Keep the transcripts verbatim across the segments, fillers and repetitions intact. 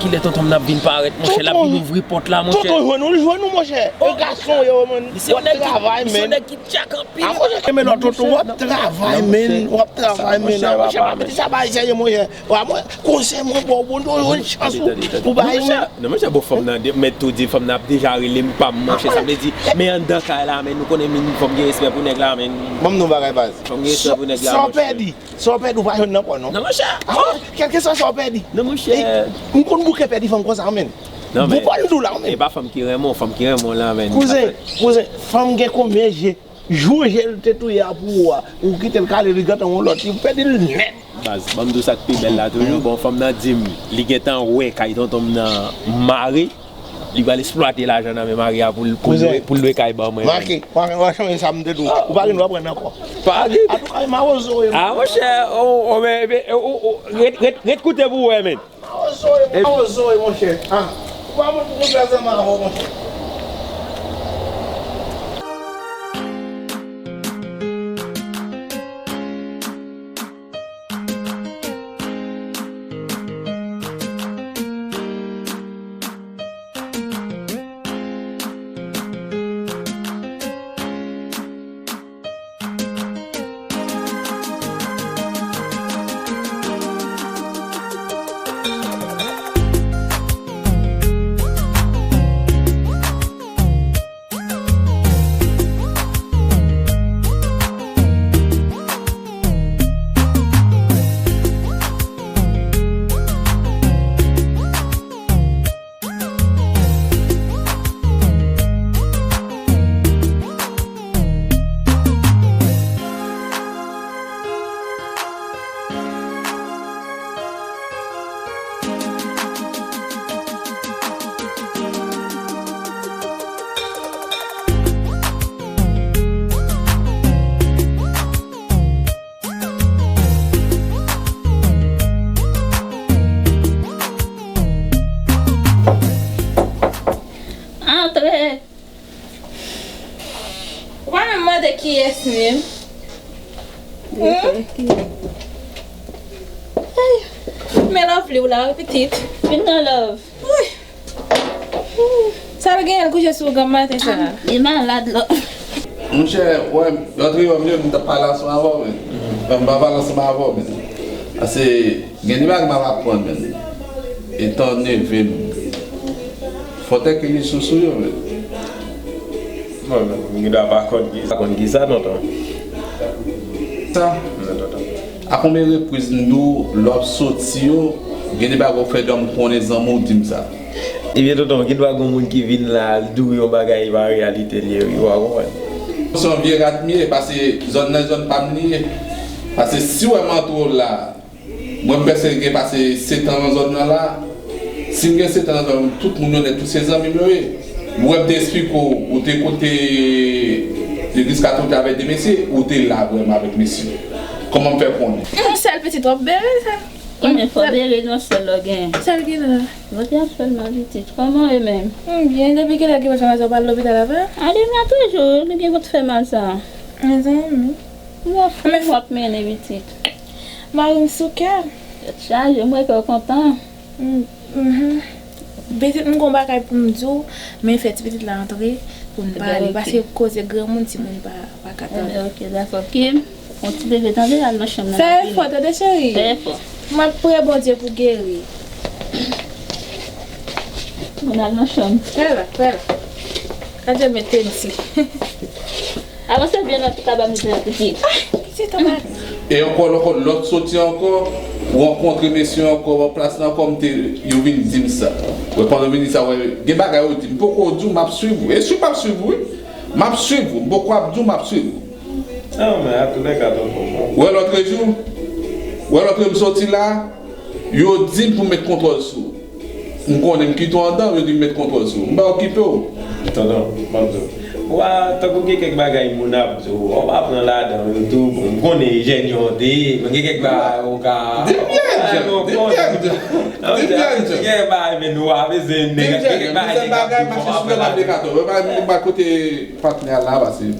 Kilè tonton m nan ap vin parèt, monchè, l ap vin ouvri pòt la, monchè. Tonton jwenn ou, l jwenn ou, monchè. E gason yo, man. W ap travay, men. Misye yon nèg ki djak anpil. A, monchè, kenbe la, tonton, w ap travay, men. W ap travay, men. Monchè, pa piti sa bay serye, monchè. Wa, mwen, konsèy mwen ba w, bon, tonton, jwenn chans ou pou bay, men. Non, monchè, bon, fanm nan, mèt tou di, fanm nan ap deja rele m pa m, monchè. Sa vle di, men anndan kay la, men, nou konnen, men, fò m gen respè pou nèg la, men. Ban m yon bagay, baz. Fò m gen respè pou nèg la, monchè. Sa w pèdi. Sa w pèdi, ou pa jwenn ankò, non. Non, monchè. Ah, kèlkeswa sa w pèdi. Non, monchè. M konn bouke pèdi fanm konsa, men. Non, men. Bouke m di w la, men. E pa fanm ki renmen w, fanm ki renmen w la, men. Kouzen, kouzen, fanm gen konbyen je? Jou je l te touye a pou ou a, ou kite l kale, li gentan yon lòt, li pèdi l nèt. Baz, ban m di w sa k pi bèl la toujou. Bon, fanm nan di m, li gentan wè kay tonton m nan mare. Li pral eksplwate lajan nan men mari a pou l, pou l lwe, pou l lwe kay ban mwen. Make, make, make sa m te di w. Ou pa gen dwa pran ankò. Pa gen. Antouka, e mawozo w ye. Ah, monchè, o, o, men, men, o, o, ret, ret, ret koute pou w wè, men. Mawozo w ye, mawozo w ye, monchè. Ah, ou pa moun pou konn fè zanmi avè w, monchè. Antre! Ou pa menm mande kiyès menm. Hey, men Lovely w la wi pitit. Vin nan love. Wi. Sa l genyen l kouche sou ou granm maten sa a? Li malad, Love. Monchè, wè, lòt rive m, m t ap pale ansanm avè w, men. M pa pale ansanm avè w, men. Paske gen de bagay m ap aprann, men. Etan neve m, fò tèt ke li sou sou yo, men. Bon, m gen dwa pa konn ki, pa konn ki sa, tonton. Sa? Non, tonton. A konbyen repriz m di w, lè w ap soti yo, gen de bagay w fè dòm konnen zanmi w di m sa. Ebyen, tonton, gen dwa gen yon moun ki vin la, l di w yon bagay pa reyalite l ye, wi, w a konprann. Se yon vye rat m ye, paske zòn nan, zòn pa m li ye. Paske si w wè m antre w la, mwen m pèsonèl gen pase sèt an nan zòn nan la. Si m gen sèt an nan zòn, tout moun yo nèt, tout se zanmi m yo ye. Ou wè m te eksplike w, ou te kote legliz katolik avèk de mesye, ou te la vrèman avèk mesye. Kòman m fè konnen? Yon sèl pitit w ap bere sa? Ebyen, fò bere non sèl lè w gen. Sèl ki la. Mwen te ap fè l mal pitit. Kòman e menm? M byen, depi kilè ki w fè mal sa, w pa al lopital avè? Ale m la toujou, li gen pou t fè mal sa. Mezanmi. Mwen fou w ap mennen pitit. Mari m sou kè. Tèt chaje, m wè kè w kontan. M, mhm. Pitit, m gon bagay pou m di w, men fè ti pitit la antre pou n pale, paske koze granmoun timoun pa, pa ka tande. Ebyen, ok, dakò. Kim, yon ti leve tande, al nan chanm nan. Fè efò, tande, cheri. Fè efò. M ap priye Bondye pou geri. Moun al nan chanm. Fè la, fè la. Gade men tenti. Avanse byen nan ti kaba mizè a pitit. Ay, pitit anba. E ankò, ankò, lè w soti ankò, ou rankontre mesye ankò, ou pran plas la ankò, m te, yo vin di m sa. Wè, pandan yo vin di sa, wè, gen bagay yo di m, poko di w, m ap swiv ou. E swiv m ap swiv ou, wi. M ap swiv ou. M poko ap di w, m ap swiv ou. Non, men, a tou lè ka, tonton, bon. Wè, lòtrejou, wè, lòtrejou, m soti la, yo di m pou m met kontwòl sou ou. M konnen m kite w anndan, yo di m met kontwòl sou ou. M pa okipe w. Tonton, ban m di w. Ou pa, tankou gen kèk bagay moun ap di w, ou pa pran ladan yo tou. Bon, m konnen jèn yo te, men gen kèk bagay ou ka. Di m byen, John, di m byen, John. Di m byen, John. Gen bagay, men nou pa bezwen nèg, gen kèk bagay nèg ap di w, ou pa pran ladan. Mwen pa kote patnè a la, paske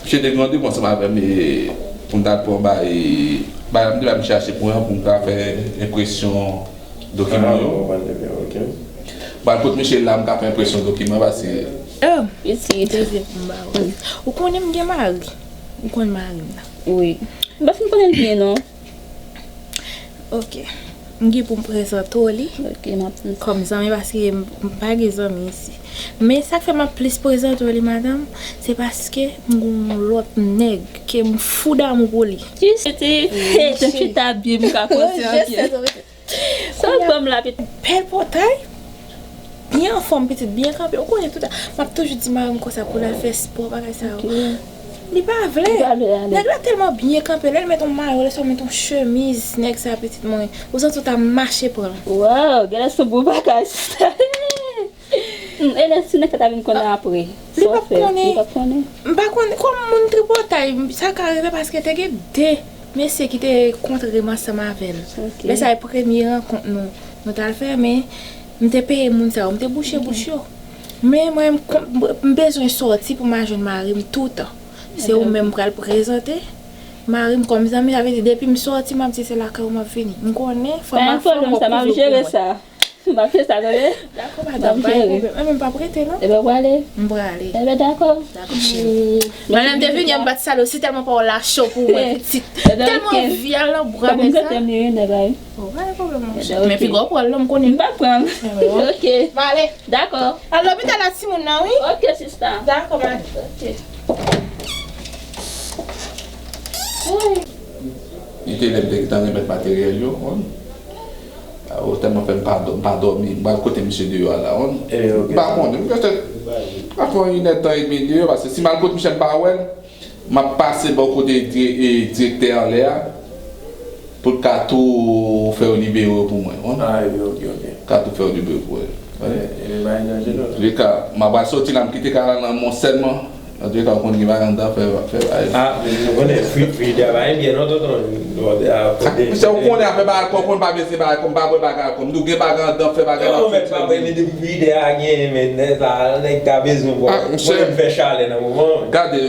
misye te gen yon depo ansanm avè m, e pou m ta pran bay, bay la, m te bay misye achte pou mwen, pou m ta fè enpresyon Dokiman yo. Ah, m konprann byen, ok. Ba l kot Michel la, m ka fè enpresyon dokiman, paske Oh, pitit. Dezye pou m ba ou. Ou konnen m gen mari. Ou konn mari m nan. Wi. M pa fin konnen l byen, non. Ok. M gen pou m prezante w li. Ok, m ap tann. Kòm zanmi, paske m, m pa gen zanmi isi. Men sa k fè m ap plis prezante w li, madanm, se paske m gen yon lòt nèg ke m fou damou pou li. Jis te, te chita byen, m ka koze anpil. Sa w ban m la, pitit? Bèl pòtay. Byen anfòm, pitit, byen kanpe. Ou konnen tout, m ap toujou di mari m konsa pou l al fè spò, bagay sa yo. Ok. Li pa vle. Li pa vle ale. Nèg la tèlman byen kanpe, lè l met yon mayo, lè sa l met yon chemiz, nèg sa, pitit mwen, ou santi w ta mache pran l. Wow, genlè se yon bon bagay, sista. Hmm, e lè si nèg sa ta vin konnen apre? Li p ap konnen. Li p ap konnen. M pa konnen, kòm moun tripotay, sa ka rive paske te gen de mesye ki te kontre m ansanm avè l. Ok. Lè sa e premye rankont nou, nou t al fè, men m te peye moun sa yo, m te bouche bouch yo. Men mwen, m kon-, m bezwen sòti pou m al jwenn mari m toutan. Se ou menm m pral prezante. Mari m kòm zanmi, sa vle di depi m sòti, m ap di se lakay ou m ap vini. M konnen, fò m al fè yon pwopo pou mwen. M ap jere sa. M ap fè sa, tande? Dakò, madanm, pa gen pwoblèm. Mwen menm m p ap rete, non. Ebyen, w prale? M prale. Ebyen, dakò. Dakò, cheri. Mwen menm te vini, m pa t salye w, se tèlman pawòl la cho pou mwen, pitit. Ebyen, tèlman anvi al nan bra nèg sa. Fòk m gate m li, wi, nèg la, wi. Oh, pa gen pwoblèm, monchè. Ebyen, men piga w pran l, non, m konnen. M p ap pran l. Ebyen, ok. M ale. Dakò. Al lopital a timoun nan, wi. Ok, sista. Dakò, ma. Ok. Li te lè m te gentan remèt materyèl yo, konn. Ou tèlman fè m pa dò-, m pa dòmi, m pral kote misye deyò a la, konn. Ebyen, ok. M pa konnen, m gentan, m pa fè yon inèdtan edmi deyò, paske si m al kot misye m pa wè l, m ap pase bò kote dire-, e, direktè anlè a, pou l ka tou fè yo libere yo pou mwen, konn. Ah, ebyen, ok, ok. Ka tou fè yo libere yo pou mwen. Ebyen, ebyen, pa gen danje, non. Antouka, m ap pral sòti la, m kite kay la nan men w sèlman. Antouka, ou konn gen bagay anndan, fè, fè bagay. Ah, men nou konnen Fri-, Frida pa gen byen non, tonton. Misye, ou konnen afè bagay kò, konn pa bezwen bagay kò, m pa bwè bagay kò. M di w gen bagay anndan, fè bagay. Non, men pa bwè, men depi Frida a gen, men nèg sa, nèg ta bezwen bwè. Ah, misye. Mwen menm fè chalè nan moman. Gade,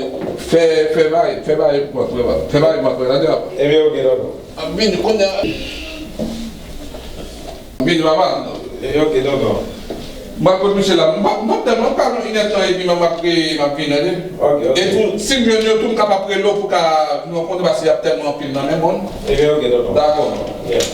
fè, fè bagay, fè bagay, fè bagay, fè bagay, gade. Ebyen, ok, tonton. M ap vini kounye a. M vini, papa. E, ok, tonton. M pral kot misye la. M p ap, m p ap, m p ap ka nan inèdtan epi m ap, m ap vini, tande. Ok, ok. E tou, si m jwenn yo tou, m kapab rele w pou ka nou rankontre paske y ap tèlman anpil nan men moun. Ebyen, ok, tonton. Dakò. Yeah.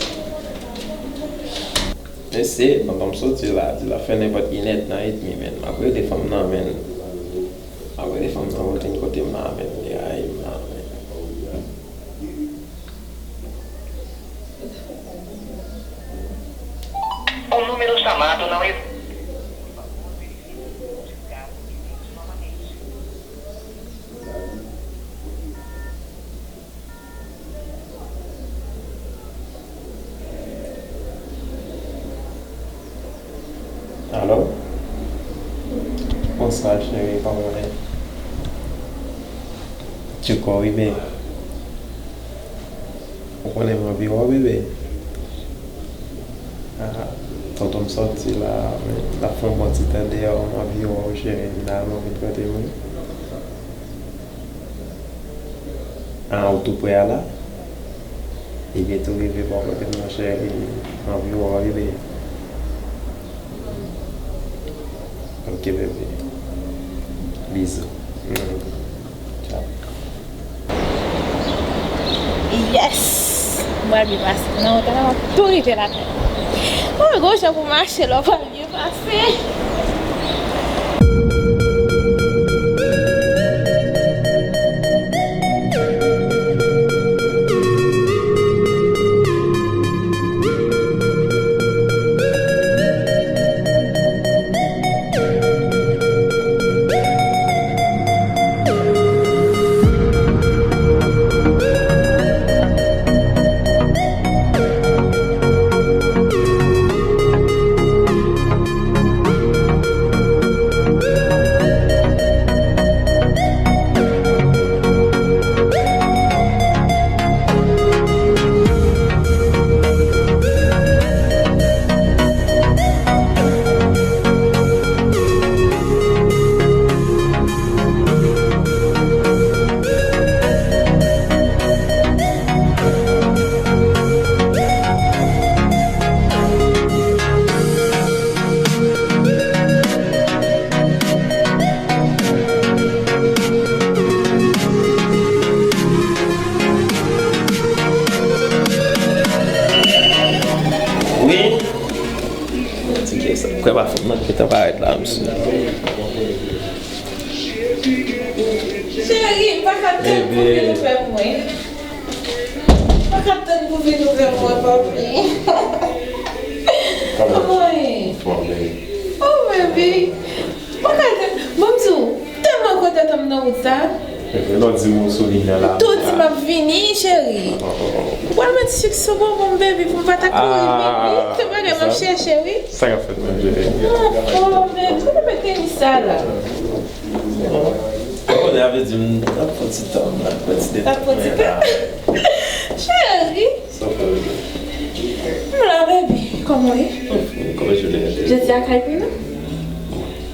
Mesye, pandan m soti la, di l ap fè nenpòt inèdtan edmi, men m ap rele fanm nan, men m ap rele fanm nan pou l vin kote m la, men li rayi m la, men. O número chamado não existe. Alo? Bonswa, cheri, kòman w ye? Tchouko, wi, bebe. Ou konnen m anvi wè w, bebe. Ah, tonton m sòti la, men l ap fè yon bon ti tan deyò, m anvi wè w, cheri, m ta renmen w vin kote m, wi. Ah, ou tou prè a la? Li byento rive bò kote m nan, cheri. M anvi wè w, bebe. Ok, bebe. Bizou. Mm. Tchao. Yes! M pral byen pase. Nan otel la, m ap tou rive lakay. Mwen gon jan pou mache lè w pral byen pase. Lè pa fanm nan gentan parèt la, mesye. Cheri, m pa ka tann pou vin ouvè mwen. M pa ka tann pou vin ouvè mwen, papi. Kòman w ye? Oh, baby. M pa ka tann. Bon, m di w, tèlman kontan tann nan wout sa. Lè w di m ou sou liy nan la. Tou di m ap vini, cheri. Ou pral met sik sou bonbon m, baby, pou m pa ta kouri vini. Se bagay m ap chèche, wi. Sa k ap fèt menm, cheri? Oh, oh, baby, kote w met tenis sa la? Konnen avè di m ap pran ti tan, m ap pran ti detan. Ap pran ti tan. Cheri. Sa fè w? M la, baby. Kòman w ye? Kòman jounen an te ye? Jodi a kay pou nou?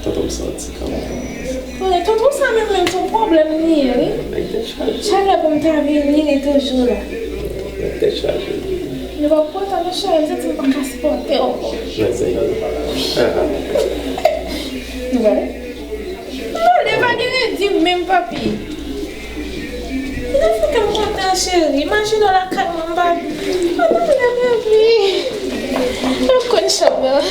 Tonton m santi kanmenm. Tonton sa menm menm se yon pwoblèm li ye, wi. Nèg tèt chaje. Chak lè pou m ta vini, li toujou la. Nèg tèt chaje. Nou pa kontan non, cheri, m santi m pa ka sipòte w ankò. Mezanmi. Nou wè? Non, li pa gen redi menm, papi. Li ta fè kè m kontan, cheri. Imajine w lakay mwen, m pa, m pa nan lè, baby. M ap konn chanm nan.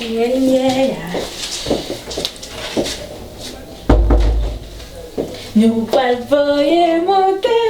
Yeah, yeah, yeah. Nou pral voye monte.